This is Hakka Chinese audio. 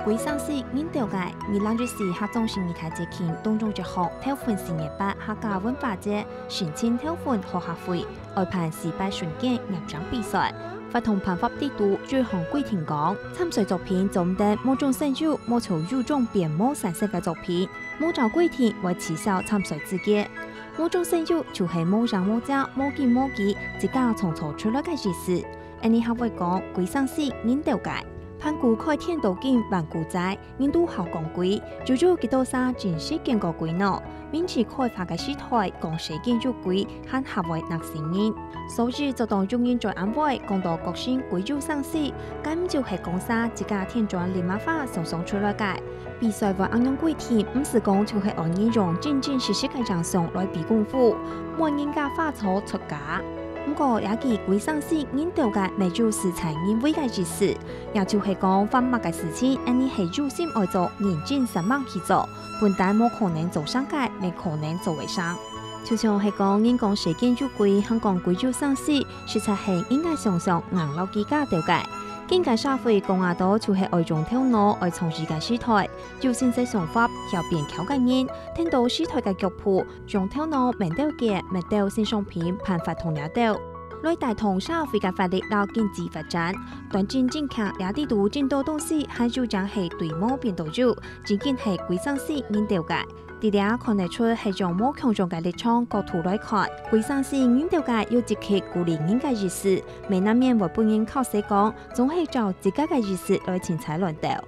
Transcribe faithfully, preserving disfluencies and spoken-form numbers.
歸省市認兜个，二零一四客庄新年大節慶當中一項頭份四月八客家文化節，申請頭份學校會，愛辦四擺巡檢驗證比賽。活動辦法制度有項規定講，參賽作品做毋得無中生有、無在有獎編無產生个作品，無照規定會取消參賽資格。無中生有就係無影無跡、無根無基，自家創造出來个意思。 恁呢客話講，歸省市認兜个。盤古開天鍍金萬古齋，人都好講龜，究竟幾多儕真實見過龜呢？明治開化个時代，講世間有龜，還客話鬧新年。所以，就當有人在安慰，講到各省龜有省市，敢就係講儕自家添磚拈麻花想想出來个。比賽會恁樣規定，毋係講就係愛人用真真實實个影像來比功夫，無人家花草出家。 毋過，這句歸省市認兜个乜有實在認為个意思，也就係講，發夢个事情，恁呢係有心愛做，認真煞猛去做，本旦無可能做成个，乜可能做會成。就像係講，人講世間有鬼，還講鬼有生死，實在係應該想想硬老幾家兜个。今个社會講啊到就係愛用頭腦，愛創意个時代，有新式想法，曉變巧个人，聽到時代个腳步， 用頭腦愐兜个，愐兜新商品辦法同這兜，來帶動社會个活力摎經濟發展。斷真正強這裡肚真多東西還有正係對無變到有，正經係歸省市認兜个。在這看得出係用無共樣个立場角度來看，歸省市認兜个有積極鼓勵人个意思，乜難免會分人靠勢講，總係照自家个意思來清採亂鬥。